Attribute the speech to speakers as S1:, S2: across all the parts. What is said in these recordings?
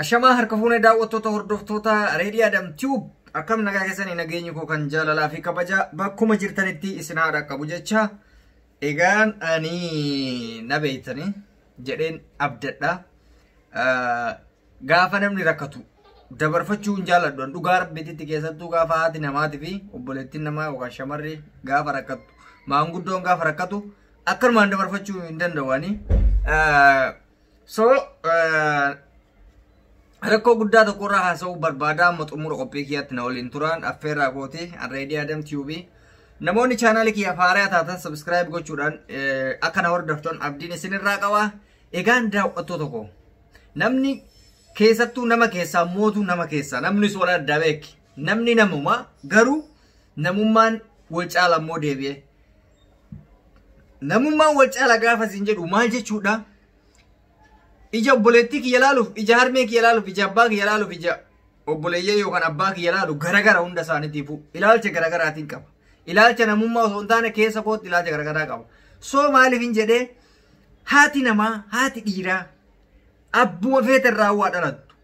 S1: Ashamaa harka fuunee daawwattoota hordoftoota Reedii Adam Tube akkam nagaa keessanii nageenyi koo kan jaalalaa fi kabaja bakkuma jirtanitti isin haa dhaqqabu jecha egaan ani na beeytanii jedheen abdadha. Gaafa namni rakkatu dabarfachuu hin jaalladhu dhugaa rabbiititti keessattuu gaafa haati namaatii fi obboleettiin namaa yookaan shamarri gaafa rakkatu maanguddoon gaafa rakkatu akkanumaan dabarfachuu hin danda'u ani. So rakkoo guddaa tokkorraa haasa'uu barbaada amma xumura qophii kiyyaatti na waliin turan affeerraa kooti Reedii Adam Tube. Namoonni chaanaalii kiyya haaraa taatan subscribe gochuudhaan akka na hordoftan abdiin isinirraa qaba. Egaan daawwattoota tokko namni keessattuu nama keessaa mootuu nama keessaa namni wal adda beeki namni namuma garuu namummaan wal caala immoo deebi'e. Namummaan wal caala gaafa isin jedhu maal jechuudha? Ija obboleettii kiyya laaluuf, ija harmee kiyya laaluuf, ija abbaa kiyya laaluuf, ija obboleeyyee yookaan abbaa kiyya laalu garagara hunda isaaniitiifuu ilaalcha garagaraatiin qaba. Ilaalcha namummaa osoo hin taane keessa kootti ilaalcha garagaraa qaba. So maaliif hin jedhee haati namaa, haati dhiiraa abbuma feete irraa waa dhalattu,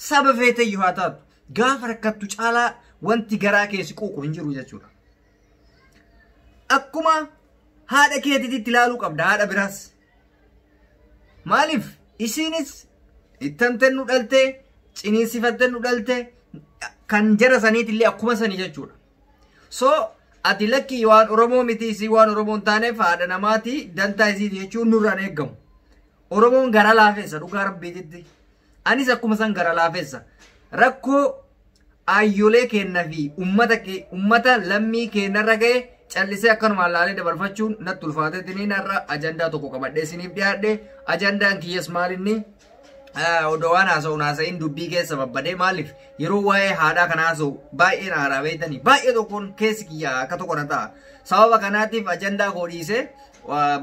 S1: saba feete iyyuu haa taatu, gaafa rakkattu caalaa wanti garaa keessi quuqu hin jiru jechuudha. Akkuma haadha keetiitti ilaaluu qabda haadha biraas. Maaliif isiinis ittamtee nu dhaltee ciniinsifattee nu dhaltee kan jara saniitillee akkuma sanii jechuudha. So ati lakkii waan Oromoo miti isii waan Oromoo hin taaneef haadha namaati dantaa isiiti jechuun nurraan eeggamu. Oromoon gara laafessa dhugaa rabbiititti. Anis akkuma san gara laafessa. Rakkoo aayyolee keenna fi uummata lammii keenyarra ga'e callisee akkanumaan laalee dabarfachuun natti ulfaateetiin har'a ajandaa tokko qabadhee isiniif dhiyaadhe. Ajandaan kiyyas maalinni odoo waan haasa'u haasa'in dubbii keessa babbadee maaliif yeroo waa'ee haadhaa kana haasa'u baay'ee na haaraa beektanii baay'ee tokkoon keessi kiyya akka tokko na ta'a. Sababa kanaatiif ajandaa koo dhiisee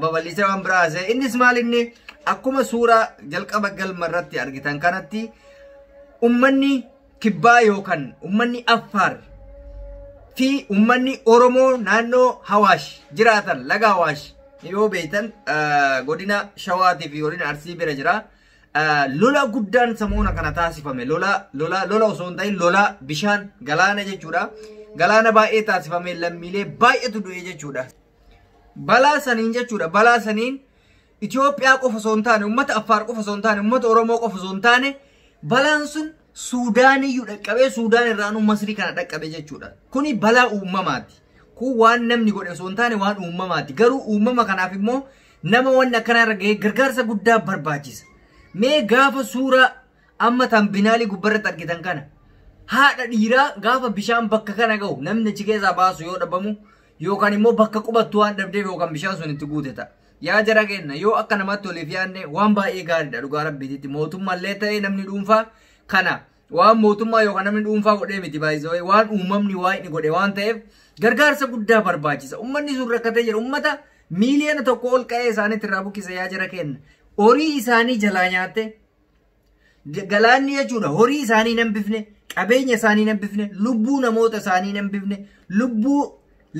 S1: babal'isee waan biraa haasa'e. Innis maalinni akkuma suuraa jalqaba galma irratti argitan kanatti ummanni kibbaa yookaan ummanni Affaar fi ummanni Oromoo naannoo Hawaash jiraatan laga Hawaash yoo beektan godina Shawaatii fi godina Arsii bira jira. Lola guddaan samoona kana taasifame lola lola lola osoo hin ta'in lola bishaan galaana jechuudha. Galaana baay'ee taasifame lammiilee baay'eetu du'e jechuudha. Balaa saniin jechuudha. Balaa saniin Itoophiyaa qofa osoo hin taane uummata Affaar qofa osoo hin taane uummata Oromoo qofa osoo hin taane balaan sun Suudaaniyyuu dhaqqabee Suudaan irraanuu Masrii kana dhaqqabe jechuudha. Kuni balaa uumamaati. Kun waan namni godhe osoo hin taane waan uumamaati. Garuu uumama kanaaf immoo nama wanni akkanaa irra ga'ee gargaarsa guddaa barbaachisa. Mee gaafa suuraa amma tambinaalii gubbarratti argitan kana haadha dhiiraa gaafa bishaan bakka kana ga'u namni achi keessaa baasu yoo dhabamu yookaan immoo bakka qubattu waan dhabdeef yookaan bishaan sun itti guute ta'a. Yaa jara kenna yoo akka namatti waliif yaadne waan baay'ee gaariidha dhugaa rabbiititti mootummaallee ta'ee namni dhuunfaa kana waan mootummaa yookaan namni dhuunfaa godhee miti baay'isee waan uumamni waa inni godhe waan ta'eef gargaarsa guddaa barbaachisa. Uummanni sun rakkatee jira. Uummata miiliyoona tokko ol qa'ee isaaniitti irraa buqqise yaa jara kenna. Horii isaanii jalaa nyaatte galaanni jechuudha horii isaanii nan bifne qabeenya isaanii nan bifne lubbuu namoota isaanii nan bifne lubbuu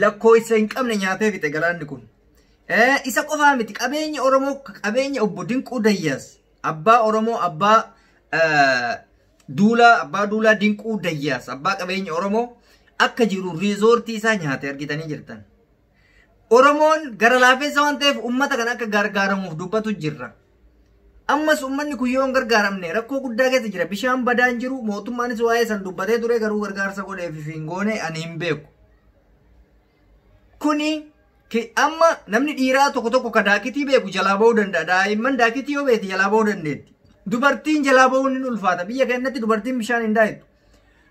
S1: lakkoofsa hin qabne nyaatee fixe galaanni kun. Isa qofaa miti qabeenya Oromoo qabeenya obbo Dinquu Dayyaas abbaa Oromoo abbaa duulaa abbaa duulaa Dinquu Dayyaas abbaa qabeenya Oromoo akka jiru riizoortii isaa nyaate argitanii jirtan. Oromoon gara laafessa waan ta'eef uummata kana akka gargaaramuuf dubbatu jirra. Ammas uummanni kun yoo hin gargaaramne rakkoo guddaa keessa jira. Bishaan badaan jiru mootummaanis waa'ee san dubbatee ture garuu gargaarsa godheef hin goone ani hin beeku. Kuni amma namni dhiiraa tokko tokko ka daakitii beeku jalaa ba'uu danda'a. Daa'imman daakitii yoo beekte jalaa ba'uu dandeetti. Dubartiin jalaa ba'uun ni ulfaata. Biyya keenyatti dubartiin bishaan hin daaktu.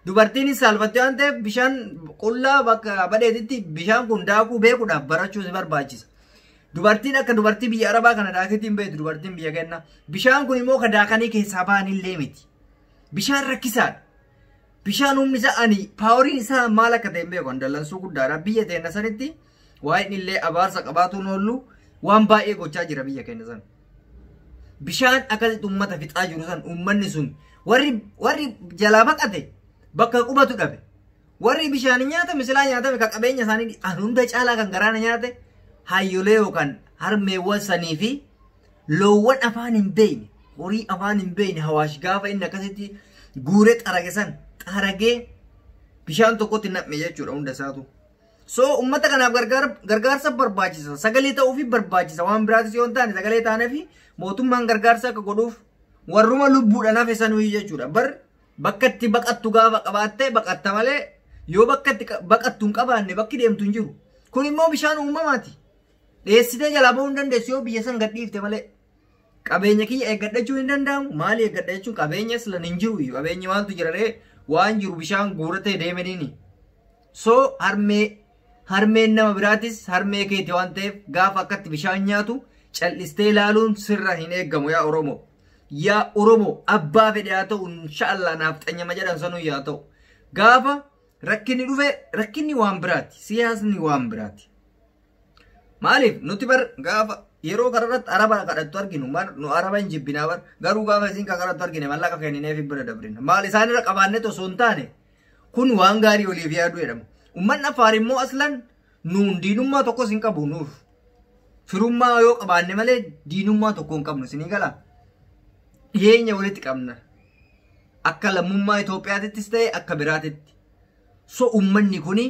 S1: Dubartiin saalfatte waan ta'eef bishaan qullaa bakka badeetitti bishaan kun daakuu beekuudhaaf barachuu si barbaachisa. Dubartiin akka dubartii biyya Arabaa kana daakitii hin beektu dubartiin biyya keenya. Bishaan kun immoo ka daakanii keessaa ba'anillee miti. Bishaan rakkisaadha. Bishaan humni isaa ani paaworiin isaa maal akka ta'e hin beeku. Dallansuu guddaadha. Biyya teenya sanitti waa'een illee abaarsa qabaatuun oollu waan baay'ee gochaa jira biyya keenya sana. Bishaan akkasitti uummata fixaa jiru san uummanni sun warri jalaa baqate bakka qubatu dhabe. Warri bishaan nyaatame silaa nyaatame kan qabeenya isaanii hunda caalaa kan garaana nyaate hayyolee yookaan harmeewwan sanii fi loowwan afaan hin beekne Horii afaan hin beekne Hawaash gaafa inni akkasitti guuree xarage san xaragee bishaan tokkotti naqme jechuudha hunda isaatu. So uummata kanaaf gargaarsa barbaachisa. Sagalee ta'uufi barbaachisa. Waan biraatis yoo hin taane sagalee taaneefi mootummaan gargaarsa akka godhuuf warruma lubbuudhaan hafe sanuyi jechuudha. Bar bakka itti baqattu gaafa qabaattee baqatta malee yoo bakka itti baqattu hin qabaanne bakki deemtu hin jiru. Kun immoo bishaan uumamaati. Dheessitee jalaa bahuu hin dandeessu yoo biyya san gadhiifte malee. Qabeenya kiyya eeggadhachuu hin danda'amu. Maali eeggadha jechuun qabeenya silan hin jiru. Qabeenyi waantu jira ree waan jiru bishaan guuratee deemaniini. So harmeen nama biraatis harmee keeti waan ta'eef gaafa akkatti bishaan nyaatu cal'istee ilaaluun sirra hin eeggamu yaa Oromoo. Yaa Oromoo abbaa fedhe haa ta'u inshaallah naaf xanyama jedhan sanuu yaa ta'u. Gaafa rakkinni dhufe rakkinni waan biraati. Siyaasni waan biraati. Maaliif nuti bar gaafa yeroo kararratti araba kadhattu arginu nu araba hin jibbinaa bar garuu gaafa isin kadhattu argine mallaqa kennineef bira dabrina. Maal isaanirra qabaanne osoo hin taane kun waan gaarii waliif yaaduu jedhama. Uummanni Affaar immoo aslan nuun diinummaa tokkos hin qabu nuuf. Firummaa yoo qabaanne malee diinummaa tokko hin qabnu isinii galaa. Dhiyeenya walitti qabna. Akka lammummaa Itoophiyaatittis ta'e akka biraatitti. So uummanni kuni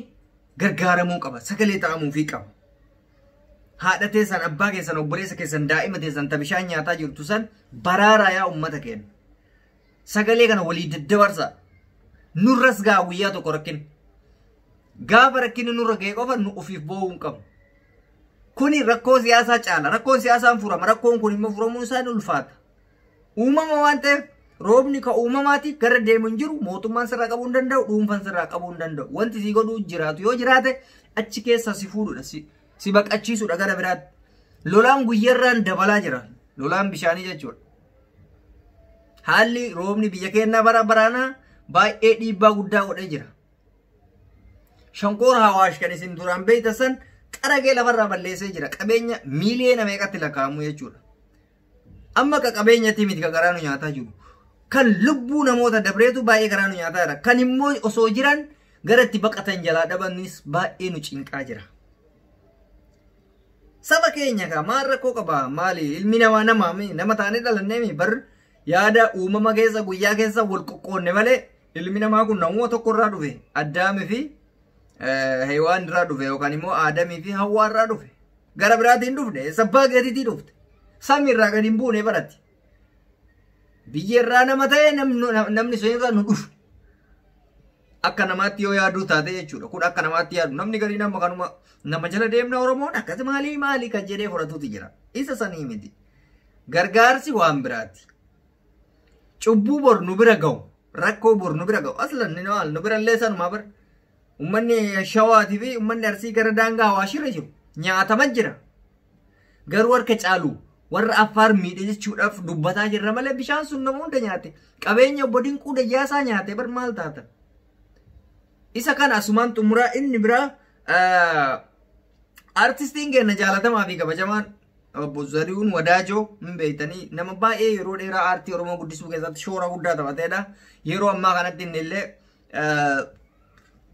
S1: gargaaramuu qaba. Sagalee ta'amuufii qaba. Haadha teessan, abbaa keessan, obboleessa keessan, daa'ima teessan ta bishaan nyaataa jirtu san baraaraa yaa uummata keenya. Sagalee kana walii daddabarsa. Nurras gaa guyyaa tokko rakkin. Gaafa rakkinni nurra ga'e qofa nu ofiif boo'uu hin qabnu. Kuni rakkoo siyaasaa caala. Rakkoon siyaasaan furama. Rakkoon kun immoo furamuun isaa ni ulfaata. Uumama waan ta'eef roobni ka uumamaati gara deemu hin jiru mootummaan sirraa qabuu hin danda'u dhuunfaan sirraa qabuu hin danda'u. Wanti si godhuu jiraatu yoo jiraate achi keessa si fuudhudha si baqachiisuudha gara biraatti. Lolaan guyyarraan dabalaa jira. Lolaan bishaanii jechuudha. Haalli roobni biyya keenyaa bara baraanaa baay'ee dhiibbaa guddaa godhee jira. Shankoora Hawaash kan isin duraan beektan san qaragee lafarraa balleessee jira. Qabeenya miiliyoona meeqatti lakkaa'amu jechuudha. Amma ka qabeenyatti miti ka garaa nu nyaataa jiru. Kan lubbuu namoota dabreetu baay'ee garaa nu nyaataa jira. Kan immoo osoo jiran gara itti baqatan jalaa dhabanis baay'ee nu cinqaa jira. Saba keenya ka maal rakkoo qaba maali ilmi namaa nama taanee dhalannee bar yaada uumama keessa guyyaa keessa wal qoqqoonne malee ilmi namaa kun namuma tokko irraa dhufe Addaamii fi Heewaan irraa dhufe yookaan immoo Aadamii fi Hawwaa irraa dhufe. Gara biraatiin dhufne sabbaa gadiitii dhufte. Samii irraa gadi hin buune baratti. Biyya irraa nama ta'e namni sun irraa nu dhufe. Akka namaatti yoo yaaduu taate jechuudha. Kun akka namaatti yaadu namni garii nama kanuma nama jala deemna Oromoon akkas maalii maalii kan jedhee fudhatuutu jira. Isa sanii miti. Gargaarsi waan biraati. Cubbuu bor nu bira ga'u. Rakkoo bor nu bira ga'u. Aslan ni maal nu bira illee sanumaa bara. Uummanni Shawaatii fi uummanni Arsii gara daangaa Hawaashirra jiru. Nyaatama jira. Garuu harka caalu warra Affaar miidhe jechuudhaaf dubbataa jirra malee bishaan sun nama hunda nyaate. Qabeenya obbo Dinquu Dayyaasaa nyaate bar maal taata? Isa kana asumaan xumuraa inni biraa artistiin keenya jaalatamaa fi kabajamaan obbo Zarihuun Wadaajoo hin beektanii nama baay'ee yeroo dheeraa aartii Oromoo guddisuu keessatti shoora guddaa taphateedha. Yeroo ammaa kanatti inni illee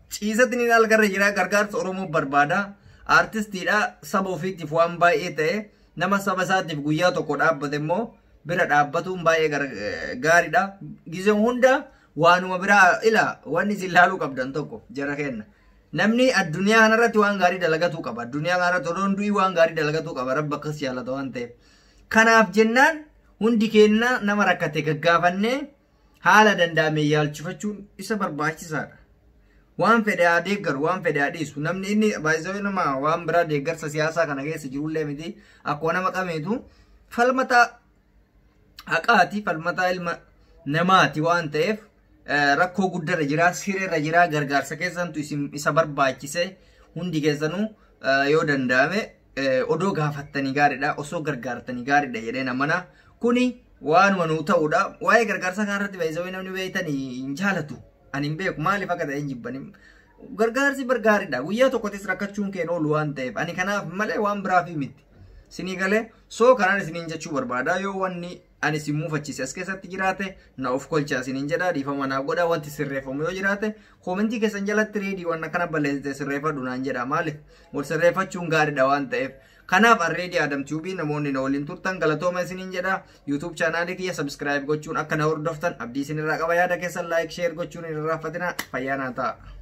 S1: ciisatti ni algarra jira gargaarsa Oromoo barbaada. Artistiidha saba ofiitiif waan baay'ee ta'e nama saba isaatiif guyyaa tokko dhaabbate immoo bira dhaabbatuun baay'ee gaariidha. Gizeen hunda waanuma biraa ila wanni isin ilaaluu qabdan tokko jara kenna. Namni addunyaa kanarratti waan gaarii dalagatuu qaba. Addunyaa kanarratti odoon du'ii waan gaarii dalagatuu qaba. Rabbi akkas jaalata waan ta'eef. Kanaaf jennaan hundi keenya nama rakkate gaggaafannee haala danda'ame yaalchifachuun isa barbaachisaadha. Waan fedhe haa deeggaru, waan fedhe haa dhiisu. Namni inni baay'isee nama waan biraa deeggarsa siyaasaa kana keessa jirullee miti. Akkuma nama qabeetu falmataa haqaati, falmataa ilma namaati waan ta'eef rakkoo guddarra jira, sireerra jira, gargaarsa keessantu isa barbaachise hundi keessanuu yoo danda'ame odoo gaafattanii gaariidha, osoo gargaartanii gaariidha jedhee namana. Kuni waanuma nuu ta'uudha. Waa'ee gargaarsa kanarratti baay'isee namni beektanii hin jaalatu. Ani hin beeku maaliif akka ta'e hin jibbani. Gargaarsi gargaariidha. Guyyaa tokkottis rakkachuun keen oolu waan ta'eef ani kanaaf malee waan biraaf miti. Sinii galee soo kanaan isiniin jechuu barbaada yoo wanni ani isin muufachiise as keessatti jiraate na of kolcha isiniin jedha dhiifama naaf godha wanti sirreeffamu yoo jiraate koomentii keessan jalatti reedii waan akkana balleessite sirreeffadhu naan jedha maaliif wal sirreeffachuun gaariidha waan ta'eef. Kanaaf Arreedii Adam Tube namoonni na waliin turtan galatooma isiniin jedha. YouTube chaanaalii kiyya subscribe gochuun akka na hordoftan abdii isinirraa qaba. Yaada keessan like, share gochuun hin irraanfatina. Fayyaa naa ta'a.